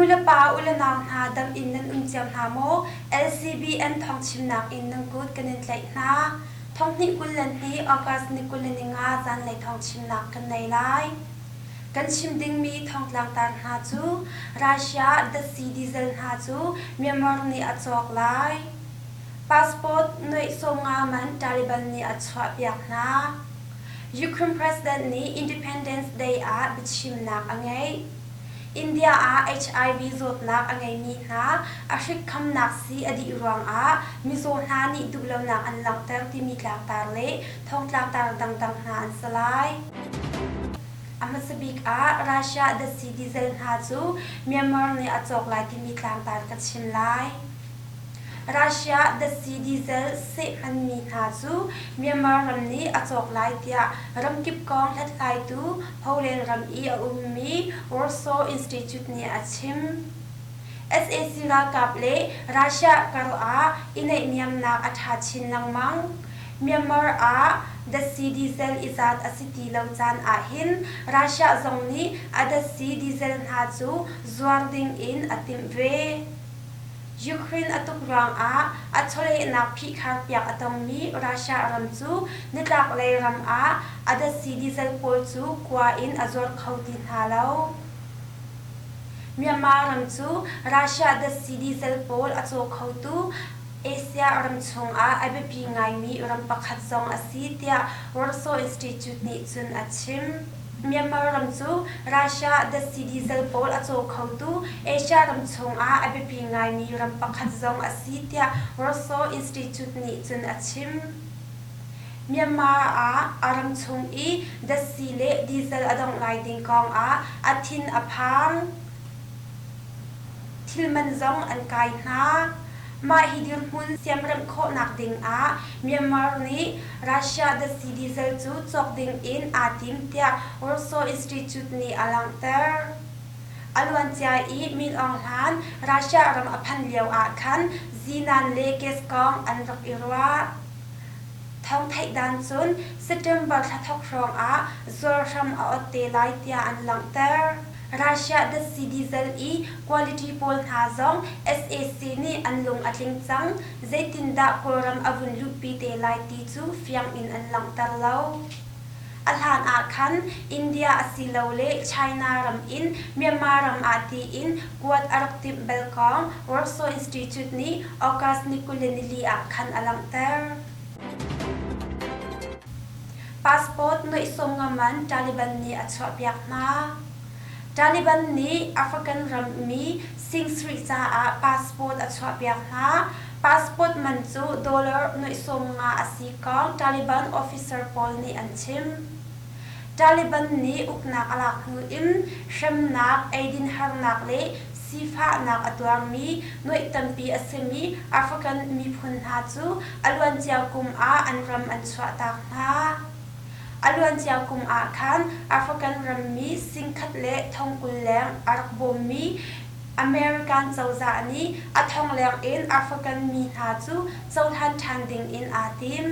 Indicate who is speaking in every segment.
Speaker 1: Nu le pa, u le nau hna dam in nan um cio hna maw? LCBN thawngchimnak in nan kut kan in tlaih hna. Thonghnih 22 August ni 25 zanlei thawngchimnak kan nei lai. Kan chim dingmi thawngtlangtar hna cu Russia datsi diesel hna cu Myanmar nih a cawk lai. Passport nuaih 50 man Taliban nih a chuahpiak hna. Ukraine President nih Independence Day ah biachimnak a ngeih. India ah HIV zawtnak a ngeimi hna a hrik khamnak sii a dih ruangah mizaw hna nih duhlonak an langhter timi tlangtar le thawngtlangtar dangdang hna an si lai. A hmasa bik ah Russia datsi diesel hna cu Myanmar nih a cawk lai timi tlangtar ka chim lai. Russia datsi diesel seh hmanmi hna cu Myanmar ram nih a cawk lai tiah ramkip kong hlathlaitu Poland ram i a ummi Warsaw Institute nih a chim. Sac ralkap le Russia kar ah i naihniamnak a ṭha chin lengmang. Myanmar ah datsi diesel i zat a si ti lo caan ahhin Russia zong nih a datsi diesel hna cu zuar ding in a timh ve. Ukraine a tuk ruangah a chawlehnak phihkharpiak a tongmi Russia ram cu nitlaklei ram ah a datsi diesel pawl cu kua in a zuar kho ti hna lo. Myanmar ram cu Russia datsi diesel pawl a caw khotu Asia ram chungah a biapi ngaimi ram pakhat zong a si tiah Warsaw Institute nih cun a chim. Myanmar ram cu Russia datsi diesel pawl a caw khotu Asia ram chungah a biapi ngaimi ram pakhat zong a si tiah Warsaw Institute nih cun a chim. Myanmar ah a ram chung i datsi le diesel a dongh lai ding kong ah a thin a phang. Thilman zong an kai hna. Mah hi dirhmun siamremh khawhnak ding ah Myanmar nih Russia datsi diesel cu cawk ding in aa tim tiah Warsaw Institute nih a langhter. A luancia i Min Aung Hlaing Russia ram a phanh lio ah khan zinan le gas kong an rak i ruah. Thawng theih dan cun September thla thawk hrawng ah zuar hram a ot te lai tiah an langhter. Russia datsi diesel i quality pawl hna zong sac nih an lung a tling cang. Zeitindah Kawlram a vun luhpi te lai ti cu fiang in an langhter lo. A hlan ah khan India asilole China ram in Myanmar ram ah tiin kuat a rak timh bal kong Warsaw Institute nih August ni 24 ah khan a langhter. Passport nuaih 50 man Taliban nih a chuahpiak hna. Taliban nih Afghan rammi sing sarih caah passport a chuahpiak hna. Passport man cu dollar nuaih 50 a si kong Taliban officer pawl nih an chim. Taliban nih uknak a lak hnu in hremnak, eidin harnak le sifahnak a tuarmi nuaih tampi a simi Afghan miphun hna cu a luancia kum ah an ram an chuahtak hna. A luancia kum ah khan Afghan rammi singkhat le thongkul leng a rak bawmmi American cozah nih a thong leng in Afghan mi hna cu cohlan ṭhan ding in aa tim.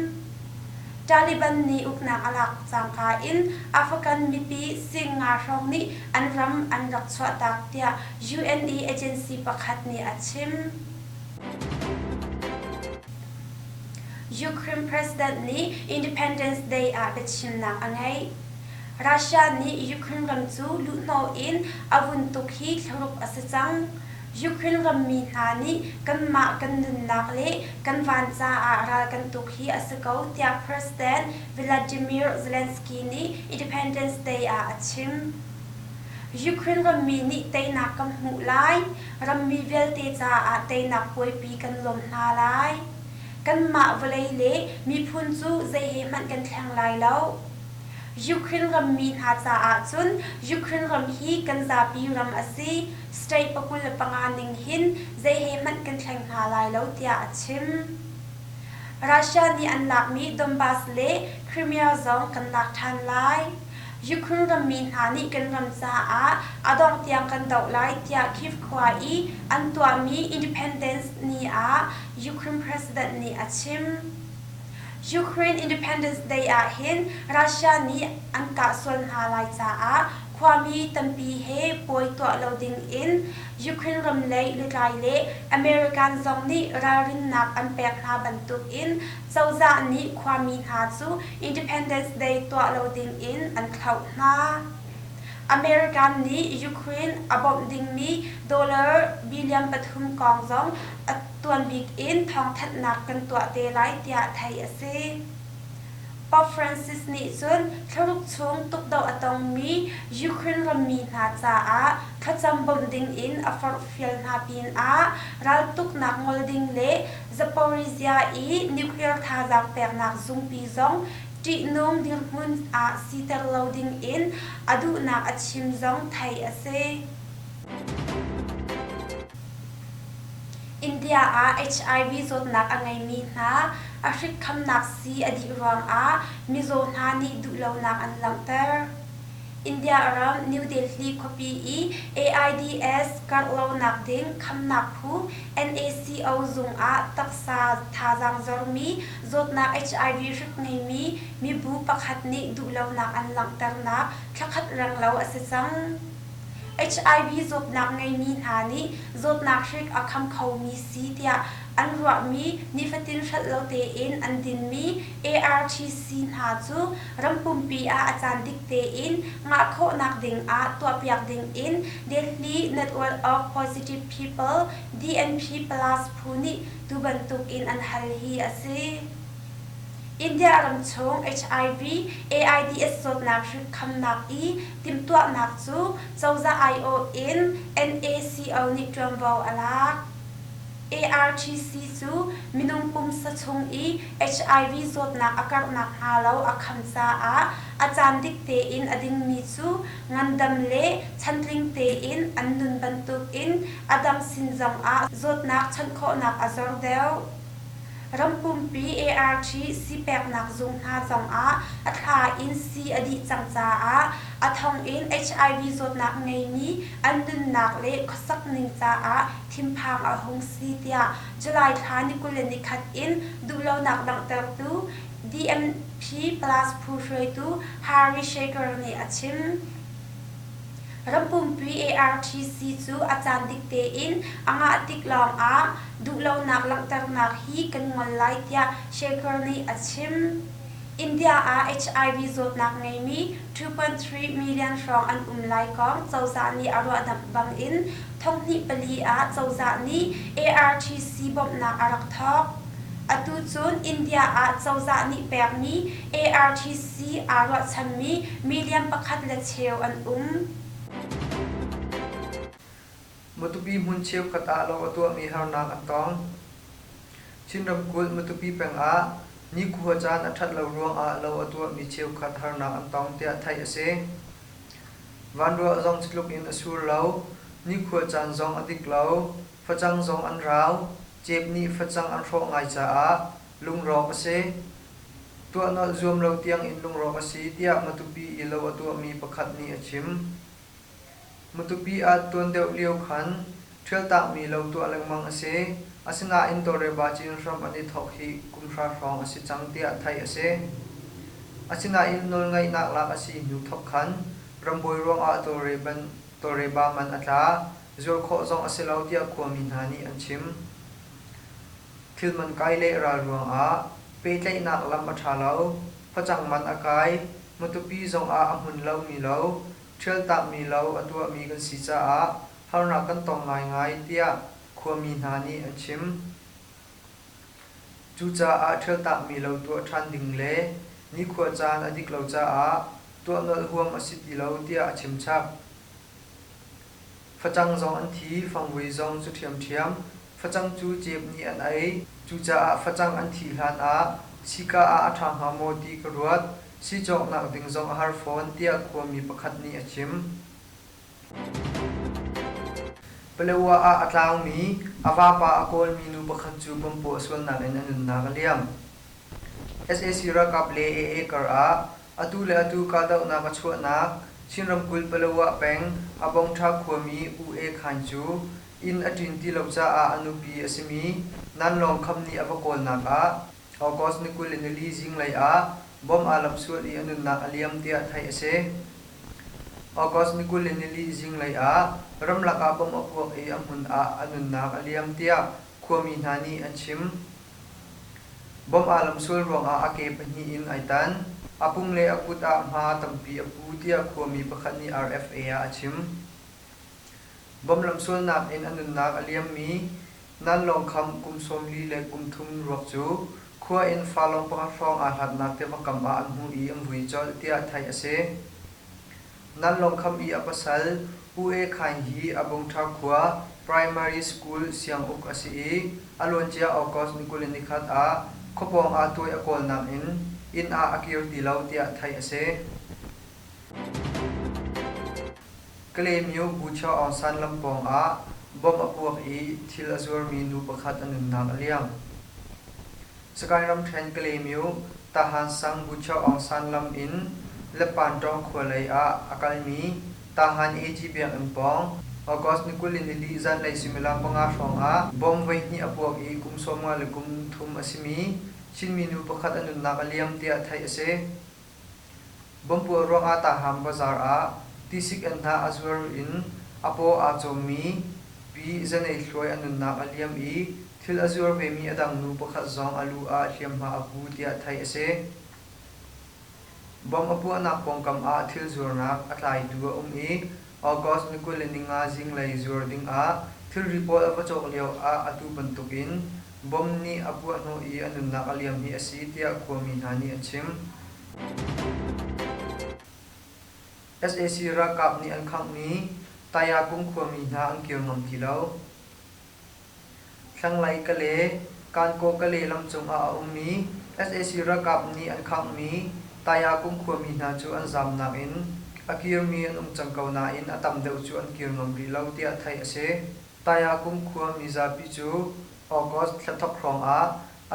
Speaker 1: Taliban nih uknak a lak cangka in Afghan mipi sing nga hrawng nih an ram an rak chuahtak tiah UNE agency pakhat nih a chim. Ukraine President nih Independence Day ah biachimnak a ngeih. Russia nih Ukraine ram cu luhhnawh in a vun tuk hi thlaruk a si cang. Ukraine rammi hna nih kanmah kan nunnak le kan van caah ral kan tuk hi a si ko tiah President Vladimir Zelensky nih Independence Day ah a chim. Ukraine rammi nih teinak kan hmuh lai. Rammi vialte caah teinak puaipi kan lawm hna lai. Kanmah vawlei le miphun cu zei he hmanh kan thleng lai lo. Ukraine rammi hna caah cun Ukraine ram hi kan zapi ram a si. State 25 ning hin zei he hmanh kan thleng hna lai lo tiah a chim. Russia nih an lakmi Donbas le Crimea zong kan lak ṭhan lai. Ukraine rammi hna nih kan ram caah a dongh tiang kan doh lai tiah Kyiv khua i an tuahmi Independence Ni ah Ukraine President nih a chim. Ukraine Independence Day ah hin Russia nih an kah sual hna lai caah khua Khuami tampi he puai tuah lo ding in Ukraine ram lei lutlai le American zong nih ralrinnak an pek hna bantuk in cozah nih khuami hna cu Independence Day tuah lo ding in an thlauh hna. American nih Ukraine a bawmh dingmi dollar billion pathum kong zong a tuanbik in thawngthanhnak kan tuah te lai tiah theih a si. Pope Francis nih cun thlaruk chung tukdoh a tongmi Ukraine rammi hna caah thlacam bawmh dingin a forhfial hna pinah raltuknak ngol ding le Zaporizhzhia i nuclear thazaang peknak zungpi zong ṭihnung dirhmun ah siter lo dingin a duhnak a chim zong theih a si. India ah HIV zawtnak a ngeimi hna a hrik khamnak sii a dih ruangah mizaw hna nih duhlonak an langhter. India ram New Delhi khuapi i AIDS karh lonak ding khamnak phu NACO zung ah taksa thazaang zormi zawtnak HIV hrik ngeimi mibu pakhat nih duhlonak an langhternak thlakhat renglo a si cang. HIV zawtnak ngeimi hna nih zawtnak hrik a kham khomi si tiah an ruahmi nifatin hrelh lo tein an dinmi ARTC hna cu ram pumpi ah a caan dik tein ngah khawhnak ding ah tuahpiak ding in Delhi Network of Positive People DNP Plus phu nih tu bantuk in an hal hi a si. India ramchung HIV, AIDS zawtnak hrik khamnak i timhtuahnak cu cozah aiawh in NACO nih ṭuanvo a lak. ARTC cu minung pumsa chung i HIV zawtnak a karh nakhnga lo a kham caah a caan dik tein a dingmi cu ngandam le chantling tein an nun bantukin a dang sin zongah zawtnak chawnh khawhnak a zor deuh. Ram pumpi ART sii-peknak zung hna zongah a thla in sii a dih cang caah a thong in HIV zawtnak ngeimi an nunnak le khuasak ning caah thinphang a hung si tiah July thla ni 21 in duhlonak langhtertu DMP Plus phu hruaitu Harry Shaker nih a chim. Ram pumpi ARTC cu a caan dik tein a ngah tik lawngah duhlonak langhternak hi kan ngol lai tiah Shekhar nih a chim. India ah HIV zawtnak ngeimi 2.3 million hrawng an um lai kong cozah nih a ruahdamh bangin thonghnih pali ah cozah nih ARTC bawmhnak a rak thawk. Atu cun India ah cozah nih pekmi ARTC aa ruahchanmi million pakhat le cheu an um.
Speaker 2: Matupi hmun cheukhat ah lo a tuahmi harnak an tong. Chin ramkulh Matupi peng ah nikhua caan a ṭhat lo ruangah lo a tuahmi cheukhat harnak an tong tiah theih a si. Vanruah zong cutluk in a sur lo, nikhua caan zong a dik lo, facang zong an rau, cep nih facang an hrawh ngai caah lungrawk a si. Tuahnolh zuam lo tiangin lungrawk a si tiah Matupi i lo a tuahmi pakhat nih a chim. Matupi ah tuan deuh lio khan ṭhialtakmi lo tuah lengmang a si. Asinain tawlreba cin hram an i thawk hi kum hra hrawng a si cang tiah theih a si. Asinain nawlngaihnak lak a si hnu thawk khan rambuai ruangah tawlreba man a tla, zuar khawh zong a si lo tiah khuami hna nih an chim. Thilman kai le ral ruangah pehtlaihnak lam a ṭha lo, facang man a kai, Matupi zongah a hmun lomi lo, ṭhialtakmi lo a tuahmi kan si caah harnak kan tong ngaingai tiah khuami hna nih an chim. Cucaah ṭhialtakmi lo tuah ṭhan ding le nikhua caan a dik lo caah tuahnolh huam a si ti lo tiah a chimchap. Facang zong an thi, fangvoi zong cu ṭhiamṭhiam. Facang cu cep nih an ei. Cucaah facang an thih hlanah sika ah a ṭha hnga maw ti ka ruat. Si cawknak ding zong a har fawn, tiah khuami pakhat nih a chim. Palewa ah a tlaumi, a vapa a kawlmi nu pakhat cu pumpuah sualnak in a nunnak a liam. Sac ralkap le AA kar ah atu le atu kahdohnak a chuahnak Chin ramkulh Palawa peng Abongtha khuami U E Khan cu inn a ṭin ti lo caah a nupi a simi Nan Lawng Kham nih a va kawlnak ah August ni 24 zinglei ah bomb aa lamh sual i a nunnak a liam tiah theih a si. August ni 24 zinglei ah ramlak ah bomb a puak i a hmun ah a nunnak a liam tiah khuami hna nih an chim. Bomb aa lamsual ruangah a ke pahnih in ai tan. A pum le a kut ah hma tampi a pu tiah khuami pakhat nih RFA ah a chim. Bomb lamsualnak in a nunnak a liammi Nanlawng kham kum 43 ruak cu khua in falong pakhat hrawng aa hlatnak tiva kam ah an hmuh i an vui colh tiah theih a si. Nanlawng kham i a pasal U E Khaing hi Abungṭha khua Primary School sianguk a si i a luancia August ni 21 ah khuapawng ah tuai a kawlnak in inn ah a kir ti lo tiah theih a si. Kalaymyo Bucha Aung San lam pawng ah bomb a puak i thil a zuarmi nu pakhat a nunnak a liam. Sagaing ramṭhen Kalaymyo Tahan sang Bucha Aung San lam in Lepantawng khua lei ah a kalmi Tahan AG biakinn pawng August ni 24 zanlei suimilam 5 hrawng ah bomb voihnih a puak i kum 53 a simi Chinmi nu pakhat a nunnak a liam tiah theih a si. Bompuah ruangah Taham bazaar ah tisik anhnah a zuar in a paw aa cawmmi Pi Zanei Thluai a nunnak a liam i thil a zuar vemi a dang nu pakhat zong a lu ah hliamhma a pu tiah theih a si. Bomb a puahnak pawngkam ah thil zuarnak a tlaitu a um i August ni 25 zinglei zuar ding ah thilri pawl a va cawk lio ah atu bantuk in bomb nih a puahhnawh i a nunnak a liam hi a si tiah khuami hna nih an chim. Sac ralkap nih an khanghmi Tayakung khuami hna an kir ngam ti lo. Thlanglei Kale, Kankaw Kale lam cungah a ummi sac ralkap nih an khanghmi Tayakung khuami hna cu an zamnak in a kirmi an um cang ko nain a tam deuh cu an kir ngam rih lo tiah theih a si. Tayakung khua mizapi cu August thla thawk hrawngah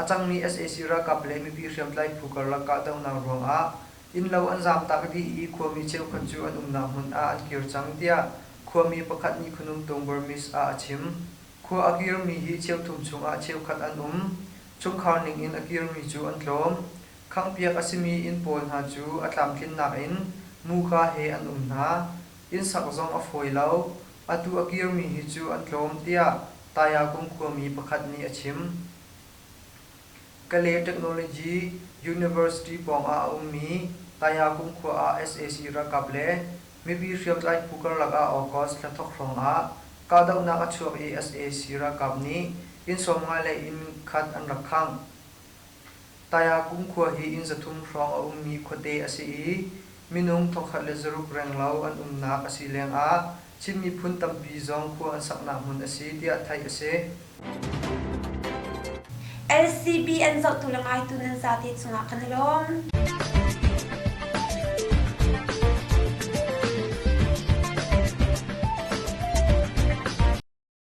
Speaker 2: a cangmi sac ralkap le mipi hriamtlai phu karlak kahdohnak ruangah innlo an zaamtak dih i khuami cheukhat cu an umnak hmun ah an kir cang tiah khuami pakhat nih Khonumtung Burmese ah a chim. Khua a kirmi hi cheuthum chungah cheukhat an um. Chungkhar ningin a kirmi cu an tlawm. Khanghpiak a simi inn pawl hna cu a tlamtlinnak in muka he an um hna. Inn sak zong a fawi lo. Atu a kirmi hi cu an tlawm tiah Tayakum khuami pakhat nih a chim. Kale Technology University pawngah a ummi Tayakum khua ah sac ralkap le mipi hriamtlai phu karlak ah August thla thawk hrawngah kahdohnak a chuak i sac ralkap nih inn 50 le inn khat an rak khangh. Tayakum khua hi inn 300 hrawng a ummi khuate a si i minung 1600 renglo an umnak a si lengah Chin miphun tampi zong khua an saknak hmun a si tiah theih a si.
Speaker 1: LCB an zohtu le ngaitu nan zate cungah kan i lawm.